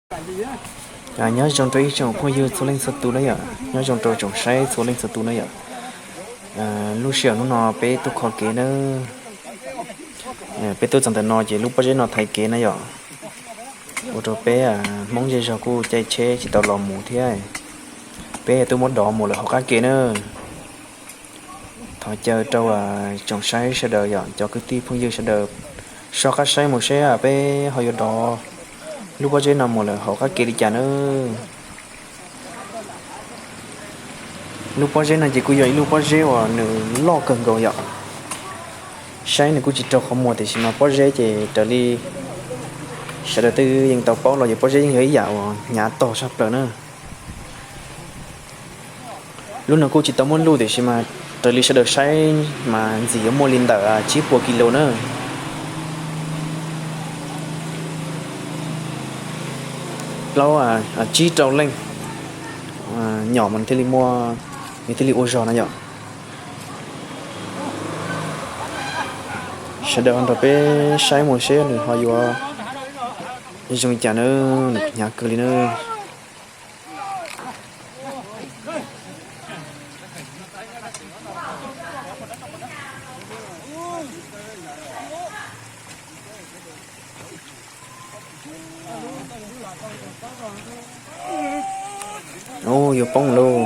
Nyob zoo rau ib tsoom phooj ywg txhua leej txhua tus na yom, nyob zoo rau tsoom saib txhua leej txhua tus na yom. Lub sij hawm hnub no peb tuaj kho kev na, peb tuaj txog ntawm no ces lub pob zeb no thaiv kev na yom, ua rau peb Hmoob zej zog kuj caij tsheb tsis tau los mus thiab. Peb tuaj muab dov mus lawm hauv qab kev na. Thov caw rau tsoom saib sawv daws yom, cov kwv tij phooj ywg sawv daws soj qab saib mus seb peb ho yuav dov lub pob zeb no mus lawm hauv qab kev li cas na. Lub pob zeb no ces kuj yog ib lub pob zeb uas nws loj kawg nkaus yom. Saib nws kuj tsis raug qhov muag tiam sis mas pob zeb ces raws li sawv daws twb yeej tau paub los ces pob zeb yeej yog ib yam uas hnyav tog tshaj plaws na. Lub no kuj tsis tau muaj luj tiam sis mas raws li sawv daws saib mas ntxim yuav muaj li ntawm tsib puas kis lus na. Plaub, tsib rau leej nyom mas nws thiaj li muaj, nws thiaj li ua zog no yom. Sawv daws ho nrog peb saib mus seb nws ho yuav zoo li cas na, nws hnyav kawg li na. Yuav poob lauj,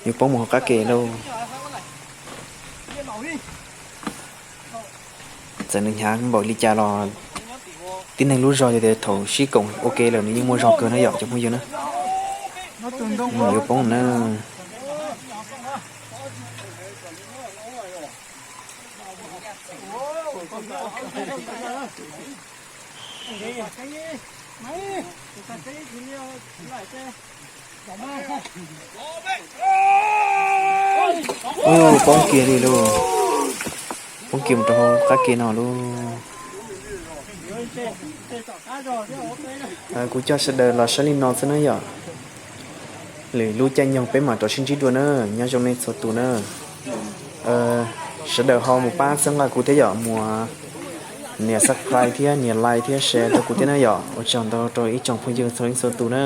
yuav poob mus hauv qab ke lauj. Txawm nws hnyav npaum li cas los tib neeg lub zog yog tias thaum sib koom ua ke lawm nws yeej muaj zog kawg na yom cov phooj ywg na. Yuav poob na. Ub, poob kiag li lauj, poob kiag mus rau hauv qab ke no lauj. Kuv coj sawv daws los saib li no xwb na yom. Lwm lub caij nyoog peb mam rov sib ntsib dua na, nyob zoo nej txhua tus na. Sawv daws ho mus pab txhawb nqa kuv thiab yom, mus nias subscribe thiab nias like thiab share rau kuv thiab na yom. Ua tsaug ntau rau ib tsoom phooj ywg txhua leej txhua tus na.